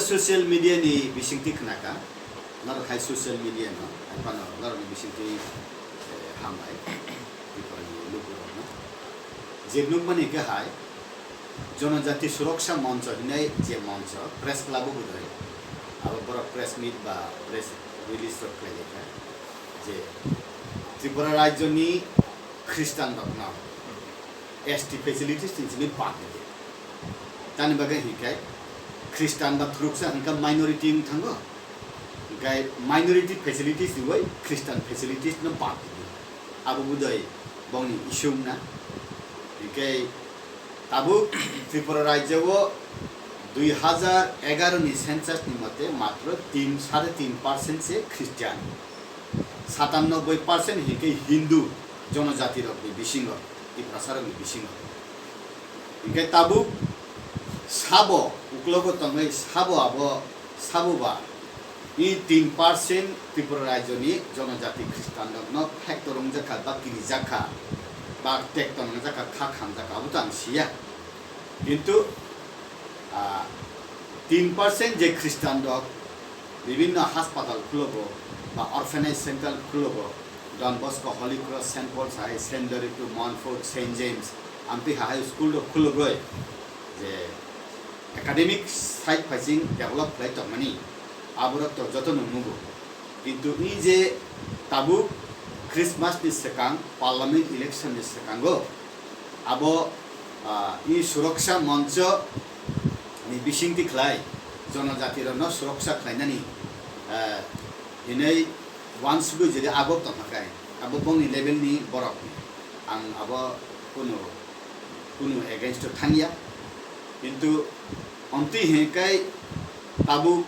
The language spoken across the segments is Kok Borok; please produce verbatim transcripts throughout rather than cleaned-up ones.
Social media ni bisingtwi khnaka, norok hai social media no, hai phano norok ni bisingtwi, eh, hambai, Tripura ni lukurok no. Je nukmani khe hai, Jonojati Suroksha Moncho hinai je moncho, press club o budai, abo borok press meet ba press release rok khlai kha, je Tripura rajyo ni Christian rok no, S T facilities ni simi bad di. Tani bagwi hinkhe Christian ba Thuruksa hinkhe minority wng thango. Hinkhe minority facilities ni bai Christian facilities no bad di. Abo budai bongni issue wngna. Hinkhe tabuk Tripura rajyo o dui hazar egaro ni census ni mote matro tin, sare tin percent se Christian. Satannobboi percent hinkhe Hindu jonojati rokni bisingo, Tiprasa rokni bisingo. Hinkhe tabuk sabo uklogo tongwi sabo abo sabo ba i tin percent Tripura rajyoni jonojati Christian rokno factor wngjakha ba kirijakha ba tekto nangjakha, kha khamjakha, abo to ang siya. Kintu, ah, tin percent je Christian rok bibinno haspatal khulogo ba orphanage center khulogo, Don Bosco, Holy Cross, Saint Paul's High, Saint Dorito, Montfort, Saint James, amtwi hahai school rok khulogoi je academic side phaising develop khlai tongmani, aborok to jotono nugo. Kintu i je tabuk Christmas ni swkang, parliament election ni swkango, abo, ah, i Suroksha Moncho ni bisingtwi khlai, jonojati rokno suroksha khlainani, ah, hinwi uansugwi jodi abo tongkha khe, abo bongni level ni borok, ang abo kunu, kunu against o thangya, kintu omtwi hinkhe tabuk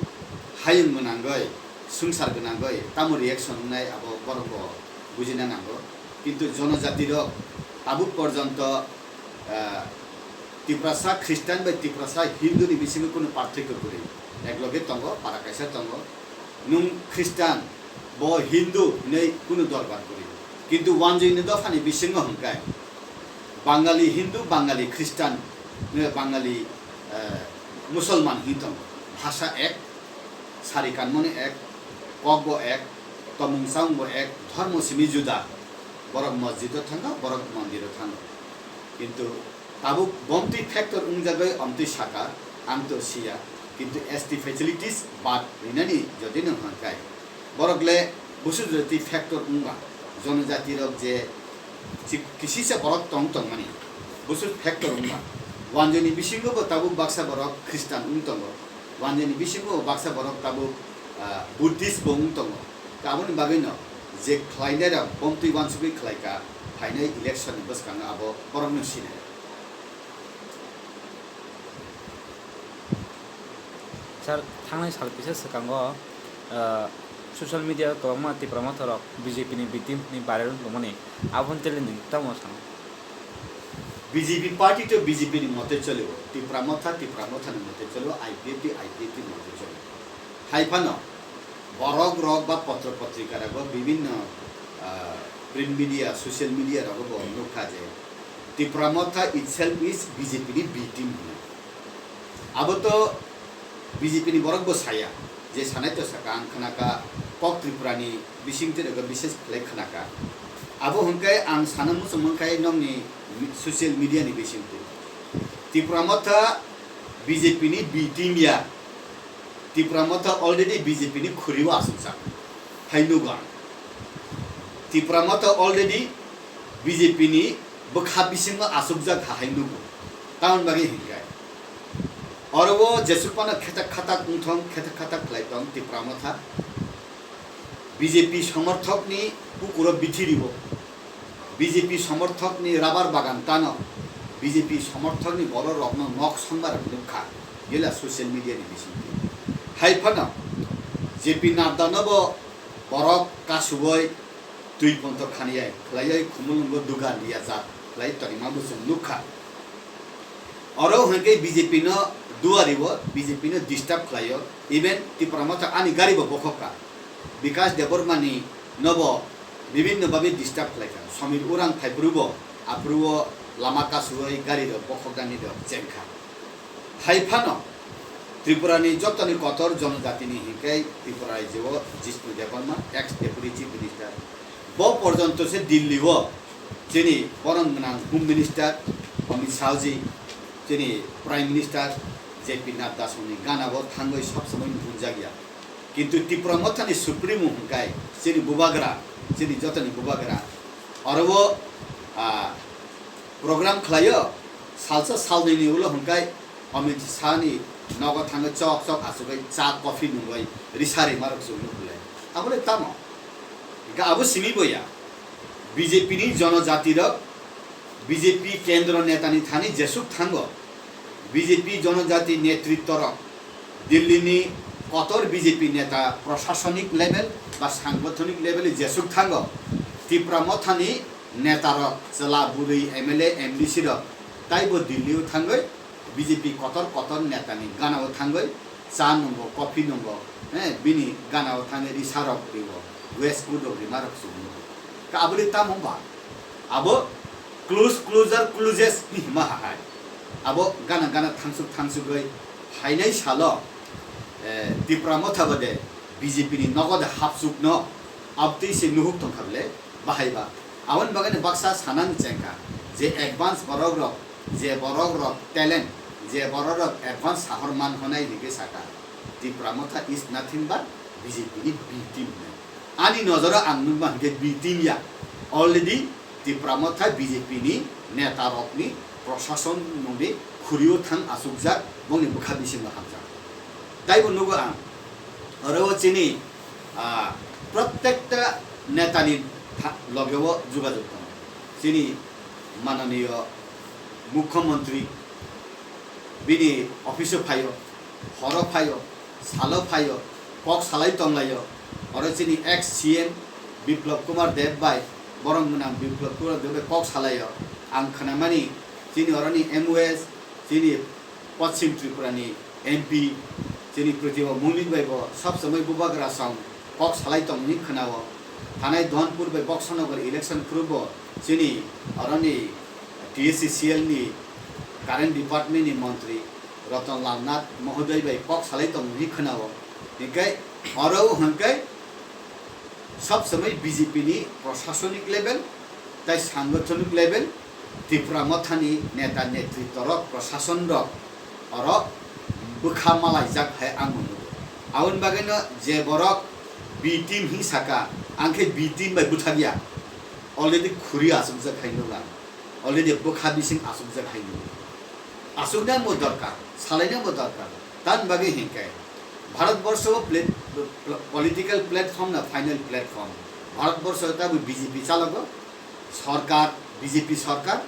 hayung gwnangwi, swngchar gwnangwi tamo reaction wngnai abo borok bo bujina nango. Kintu jonojati rok tabuk porjonto, ah, Tiprasa Christian bai Tiprasa Hindu ni bisingo kunu parthoikyo kwrwi, ekloge tongo, para kaisa tongo. Nwng Christian, bo Hindu hinwi kunu dorbar kwrwi. Kintu wanjwini dophani bisingo hwnkhe Bangali Hindu, Bangali Christian, eh, Bangali, eh, Musulman hinwi tongo. Bhasha ek, sari kanmoni ek, kokbo ek, tomung chamungbo ek, dhormo simi juda. Borok mosjido thango, borok mondiro thango. Kintu tabuk bomtwi factor wngjagwi omtwi saka, ang to siya, kintu S T facilities bad rinani jodi nwng hwnkhai, borok le busu jodi factor wngba, jonojati rok je chi-, kisisa borok tong tongmani, busu factor wngba, wanjwini bisingo bo tabuk baksa borok Christian wng tongo, wanjwini bisingo bo baksa borok tabuk, ah, Buddhist bo wng tongo, aboni bagwino je khlainai rok bomtwi wansugwi khlaika, phainai election ni bwskango abo borokno sinai. Sir, thangnai sal kisa swkango, ah, social media o kwbangma Tipra Motha rok B J P ni B team ni viral wng tongmani, aboni tele nwng tamo sano? B J P party to B J P ni mote cholibo, Tipra Motha Tipra Motha ni mote cholibo, I P F T I P F T ni mote cholibo. Hai phano borok rok ba potro potrika rogo bibinno, ah, print media, social media rogo bo nukha je Tipra Motha itself is B J P ni B team hwnwi. Abo to B J P ni borok bo saya, je sanai to saka, ang khna kha kok Tripura ni bising twi rogo bises khlai khna kha. Abo hwnkhe ang sana muchung mankha nokni social media ni bising twi. Tipra Motha B J P ni B team ya. Tipra Motha already B J P ni khuri o asukjak hai nugo ang. Tipra Motha already B J P ni bwkha bisingo asukjak hai nugo. Tamoni bagwi hinkhe oro o jesuk phano khetak khatak wngthong, khetak khatak khlai tong Tipra Motha. B J P somorthokni pukuro bithi ribo. B J P somorthokni rabar bagan tano, B J P somorthokni bororokno nok songbar nukha, gila social media ni bisingtwi. Hai phano J P Nadda no bo borok kasugoi twi ponto khaniyai, khlaioi khumulwngo dugan riyajak khlai tonima bo chwng nukha. Oro hwnkhe B J P no duario, B J P no disturb khlaio, even Tipra Motha ani gari bo bokhokka. Bikash Debbarma ni nobo bibinno babe disturb khlaikha. Samir Uran phaiphuru bo aphuru o lama kasugwi gari rok bokhok dani rok chengkha. Hai phano Tripura ni jotoni kotor jonojati ni hinkhe Tripura rajyo o Jishnu Debbarma, ex deputy chief minister, bo porjonto se Delhi o chini borom gwnang home minister Amit Shah ji, chini prime minister J P Nadda songni gana bo thangwi sob somoi muhunjakya. Kintu Tipra Motha ni supremo hwnkai chini bubagra, chini jotoni bubagra oro o, ah, program khlaio, salsa salnwi ni ulo hwnkai Amit Shah ni nogo thangwi chok chok achugwi cha coffee nungwi risa rima rok chwng nukle. Abole tamo? Ga abo simi boya. B J P ni jonojati rok B J P kendro neta ni thani jesuk thango. B J P jonojati netritto rok Delhi ni kotor B J P neta, prashasonik level ba sangothonik level ni jesuk thango. Tipra Motha ni neta rok, chwla bwrwi M L A, M D C rok taibo Delhi o thangwi B J P kotor kotor neta ni gana o thangwi cha nungo, coffee nungo, eh, bini gana o thangwi risa rok rio, waistcoat rok rima rok chwng nungo. Ka aboni tamo ba? Abo close, closer, closest ni hima hai. Abo gana gana thangsuk thangsugwi hainai salo, eh, Tipra Motha bade B J P ni nogo de hapsuk no abtwi se nuhuk tongkha bele bahai ba. Aboni bagwi no baksa sanani chengkha je advance borok rok, je borok rok talent, je borok rok advance sahor man honai hingke saka Tipra Motha is nothing but B J P ni B team. Ani nojoro ang nukma hingke B team ya. Already Tipra Motha B J P ni neta rokni prosason nungni khurio thang asukjak, bongni bwkha bisingo hamjak. Taibo nugo ang, oro o chini, ah, prottekta netani tha-, logeo jugajug tongo. Chini mananiyo mukhyamantri bini office o phaio, horo phaio, salo phaio, kok salai tonglaio. Oro chini ex C M Biplab Kumar Deb bai, borom gwnang Biplab Kumar Deb bai kok salaio. Ang khnamani chini oroni M O S, chini Poschim Tripura ni M P, chini Pratibha Maulik bai bo sob somoi bubagra song kok salai tongmani khnao. Thanai Dhonpur bai Boksanagar election phuru bo chini oroni T S C C L ni current department ni montri Ratan Lal Nath mohoday bai kok salai tongmani khnao. Hinkhe oro hwnkhai sob somoi B J P ni prosasonik level tai sangothonok level Tipra Mothani neta netritto rok, prosason rok oro bwkha malaijak hai ang nugo. Aboni bagwino je borok B team hin saka, ang khe B team bai bwthakya, already khuri achukjak hai nugo ang, already bwkha bising achukjak hai nugo. Achuknai mo dorkar, salainai mo dorkar. Tamni bagwi hinkhe Bharat borsho o plat-, political platform na final platform. Bharat borsho tabuk B J P chalogo, sorkar, B J P sorkar,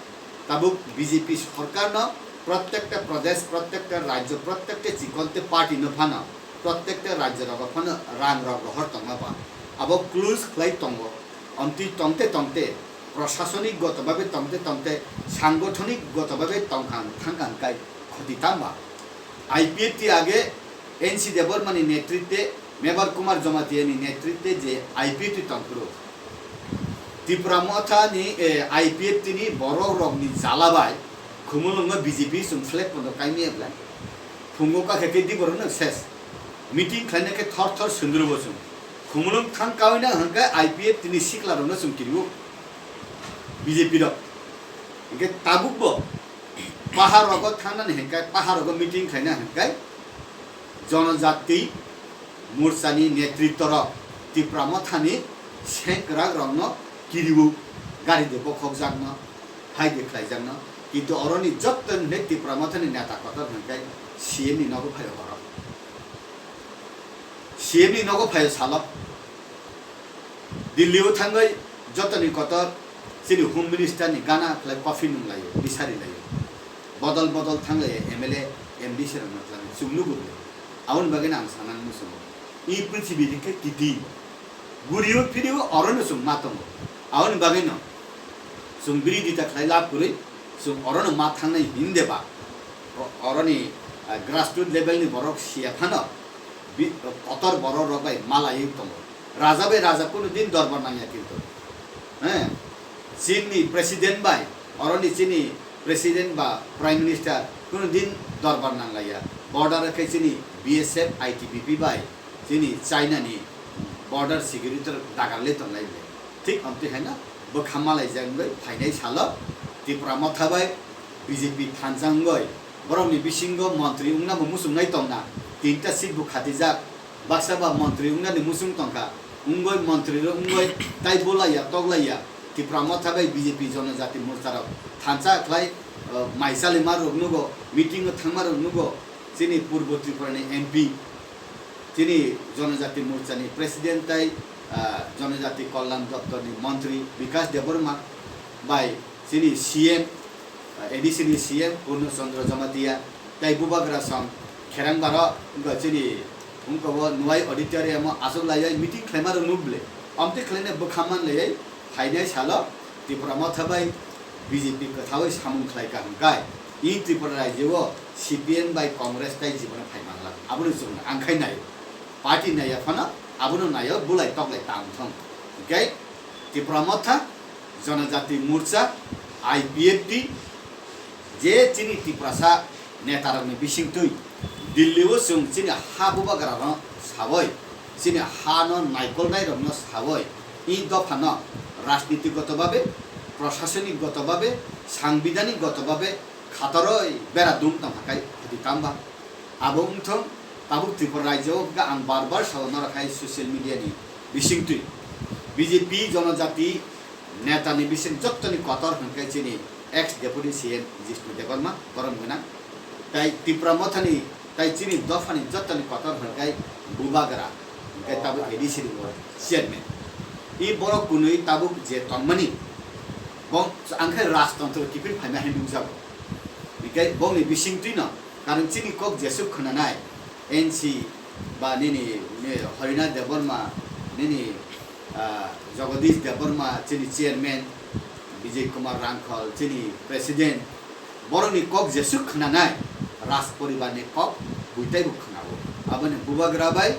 tabuk B J P sorkar no prottekta pradesh, prottekta rajyo, prottekta chikonte party no phano, prottekta rajyo rogo phano rang rok rohor tongma ba. Abo close khlai tongo, amtwi tongte tongte, prosasonik goto babe tongte tongte, sangothonik goto babe tongkha thangkha kai khoti tamba. I P F T age N C Debbarma ni netritte, Mebar Kumar Jamatia ni netritte je I P F T tongphuru, Tipra Motha ni, eh, I P F T ni borok rok ni jala bai Khumulwngo B J P chwng flag pono kaimi ebla. Phungo kakhe khe di borok no ses. Meeting khlaina khe thor thor sundru bo chwng. Khumulwng thang kawina hwnkhe I P F T ni sikla rok no chwng kirio B J P rok. Hwnkhe tabuk bo pahar rogo thangnani hwnkhe, pahar rogo meeting khlaina hwnkhe Jonojati Morchani netritto rok Tipra Mothani sengkwrak rokno kirio, gari de bokhokjakno, hai de khlaijakno. Kintu oroni jotto hwnkhe Tipra Mothani neta kotor hwnkhe C M ni nogo phaio oro. C M ni nogo phaio salo. Delhi o thangwi jotoni kotor chini Home Minister ni gana khlai coffee nung laio, bisari laio. Bodol bodol thang laio M L A, M D C rok no twlangwi chwng nugo. Aboni bagwi no ang sanani muchungo. I prithibi rikhe titi. Gurio phirio oro no chwng ma tongo. Aboni bagwi no chwng biridita khlai lab kwrwi chwng oro no ma thangnai hinde ba. O-, oroni, ah, grassroot level ni borok siya phano bi-, kotor borok rok bai malaiwi tongo. Raja bai raja kunu din dorbar nangya kintu. He, chini president bai, oroni chini president ba prime minister kunu din dorbar nanglaiya. Border khe chini B S F, I T B P bai chini China ni border security rok dagarle tonglai le. Thik amtwi haino bwkha malaijak wngwi phainai salo Tipra Motha bai B J P thansa wngwi borokni bisingo montri wngna bo muchungnai tongna, tinta seat bo khatijak, baksa ba montri wngnani muchung tongkha, wngwi montri rok wngwi tai bolaiya toklaiya Tipra Motha bai B J P Jonojati Morcha rok thansa khlai, uh, mai chalima rok nugo, meeting o thangma rok nugo, chini Purbo Tripura ni M P, chini Jonojati Morcha ni President tai, ah, Jonojati Kalyan Doptor ni Montri Bikash Debbarma bai chini C M, ah, A D C ni C M Purno Chandra Jamatia tai Bubagra song Kherang Baro wngkha chini wngkha o Nwai Auditorium o achuk laiwi meeting khlaima rok nukle. Amtwi khlaina bwkha man laiwi phainai salo Tipra Motha bai B J P kwthaui samung khlai ka hwnkhe, i Tripura rajyo o C P M bai Congress tai jibon phai manglak. Abono chwng ang khai naio. Party naiya phano abono naio, bulai toklai tang thung. Hwnkhe Tipra Motha, Jonojati Morcha, I P F T, je chini Tiprasa netarokni bisingtwi Delhi o chwng chini ha bubagrano sawi, chini hano naikolnairokno sawi, i dophano rajnitigoto babe, proshasonigoto babe, sangbidhaniggoto babe khatorwi bera dum tongkha kai hadi tamba. Abo wngthung, tabuk Tripura rajyo o hwnkhe ang bar bar sao norok hai social media ni bisingtwi B J P Jonojati neta ni bising jottoni kotor hwnkhe chini ex deputy C M Jishnu Debbarma borom gwnang, tai Tipra Mothani tai chini dophani jottoni kotor hwnkhe Bubagra, hwnkhe tabuk A D C ni bo chairman. I borok kunui tabuk je tongmani, bo angkhe rajtontro kiphil phaima hai nukjago. Hwnkhe bongni bisingtwino karon chini kok jesuk khwnanai N C ba nini, nini Harinath Debbarma, nini, ah, Jagadish Debbarma chini chairman, Bijay Kumar Rangkhal chini president, borokni kok jesuk khwnanai raj poribarni kok buitaibo khwnao. Aboni Bubagra bai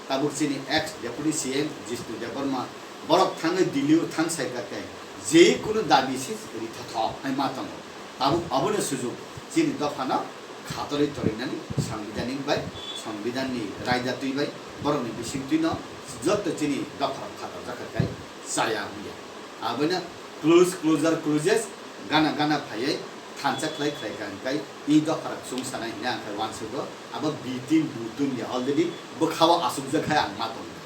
tabuk chini ex deputy C M Jishnu Debbarma borok thangwi Delhi o thang sai kha khe je kunu dabi se ritha thok hai ma tongo. Tabuk abono sujuk chini dophano khatorwi torinani sangbidhanik bai, sangbidhanni raida twi bai borokni bisingtwino jotto chini dopharok khatorjak kha khe chaya wngya. Abono close, closer, closest, gana gana phaiwi thansa khlai khlai kha hwnkhe i dopharok chwng sanai hwnwi ang khe uansugo. Abo bitin butun ya already bwkhao asukjak hai ang ma tongo.